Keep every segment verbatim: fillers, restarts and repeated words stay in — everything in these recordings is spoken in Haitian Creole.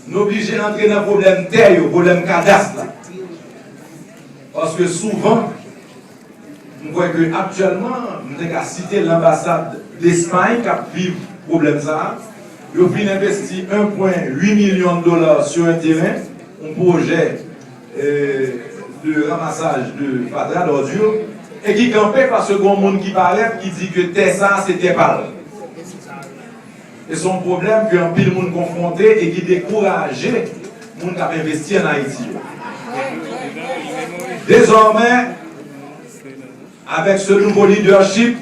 Nou oblije antre nan pwoblèm tè yo, pwoblèm kadas la. Paske souvan, m kwè ke aktyèlman, m te ka site lanbasad Lespay k ap viv pwoblèm sa a. Yo fin envesti un point huit milyon dola sou yon teren, yon pwojè, euh, de ramasaj de fatra, dòdi, e ki kanpe paske gon moun ki parèt, ki di ke tè sa a se tè pa l. E se yon pwoblèm ke anpil moun konfwonte e ki dekouraje moun k ap envesti ann Ayiti yo. Désormais, avec ce nouveau leadership,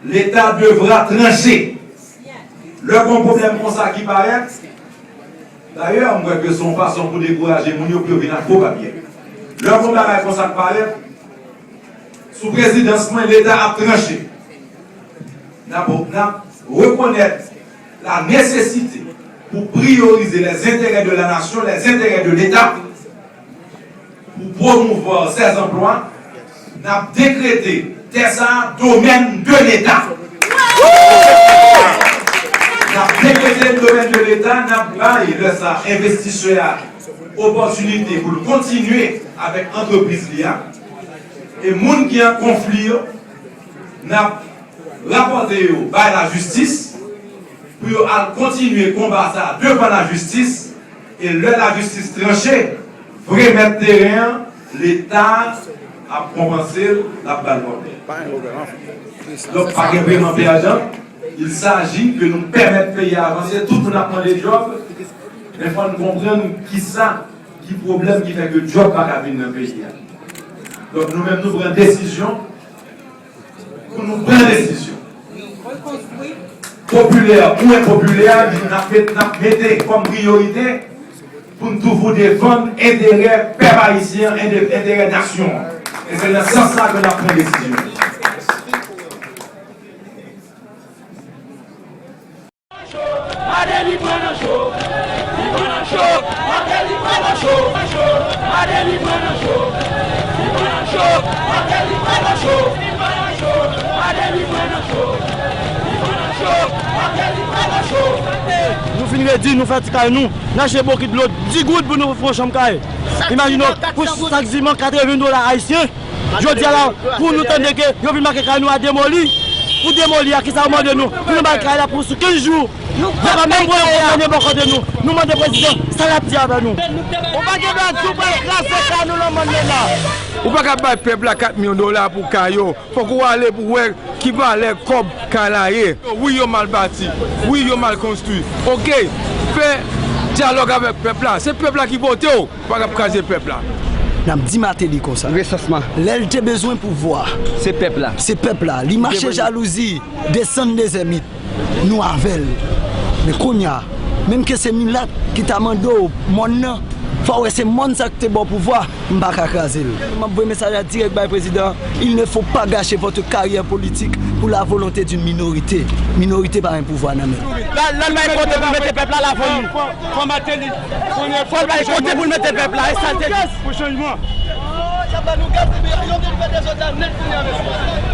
l'État devra trancher. Lè gon pwoblèm konsa ki parèt, dayè, m kwè ke se yon fason pou dekouraje moun yo, pou yo vin ak fo papye. Lè gon bagay konsa k parèt, sou prezidans mwen, Leta ap tranche. N ap, n ap rekonèt la nesesite pou priyorize les intérêts de la nation, les intérêts de l'État, pou promouvoir ces emplois. N ap dekrete tè sa a domèn de Leta. N ap dekrete l domèn de Leta, n ap bay lè sa a envestisè a opòtinite pou l kontinye avèk antrepriz li a. E moun ki an konfli yo, n ap rapòte yo bay lajistis pou yo al kontinye konba sa a devan lajistis. E lè lajistis tranche, vrè mèt teren an, Leta ap konpanse l, l ap ba l kòb li. Donk, pa gen vreman pèdan. Il s'agit que nou pèmèt peyi a avanse. Tout moun ap mande djòb, men fò n konprann kisa, ki pwoblèm ki fè ke djòb pa ka vin nan peyi a. Donk, nou menm, nou pran desizyon pou nou pran desizyon. Popilè ou enpopilè, n ap met, n ap mete kòm priyorite pou n toujou defann enterè pèp ayisyen an, ente-, enterè nasyon an. E se nan sans sa ke n ap pran desizyon. Martelly pran nan cho. Li pran nan cho. Martelly pran nan cho. Martelly pran nan cho. Li pran nan cho. Martelly pran nan cho. Li pran nan cho. Martelly pran nan cho. Li pran nan cho. Martelly pran nan cho. Nou fin redi, nou fè ti kay nou. N achte bokit dlo dis goud pou nou fè yon chanm kay. Imajine w, pou sak siman katreven dola ayisyen. Jodi a la, pou nou tande ke yo vin make kay nou a demoli, pou demoli a, kisa yo mande nou? Pou nou bay kay la pou sou kenz jou. Yo pa menm pran yon konpanye bò kote nou. Nou mande prezidan, sa l ap di avè nou? Ou pa gen dwa di w pral kraze kay nou nan mòn nan la. Ou pa ka bay pèp la kat milyon dola pou kay yo. Fòk ou ale pou wè ki valè kòb kay la ye. Wi, yo mal bati. Wi, yo mal konstwi. Oke, fè dyalòg avèk pèp la. Se pèp la ki vote w. Pa t ap kraze pèp la. N ap di Martelly konsa. Resansman. Lè l te bezwen pouvwa, se pèp la. Se pèp la. Li mache jalouzi, desann dezèmit. Nou avè l. Men kounye a, menm ke se milat ki ta mande w mòn nan, fò w wè se mòn sa k te ba w pouvwa, m pa ka kraze l. M ap voye mesaj la dirèk bay prezidan. Il ne faut pas gâcher votre carrière politique pour la volonté d'une minorité. Minorite pa gen pouvwa nan men l. La, la, l bay kote pou mete pèp la, la, fò nou. Fò Martelly, fò l bay kote pou l mete pèp la, e sa l te di. Pou chanjman. Y ap ba nou gaz, epi yo vin fè dezòd la nèt kounye a, mesye.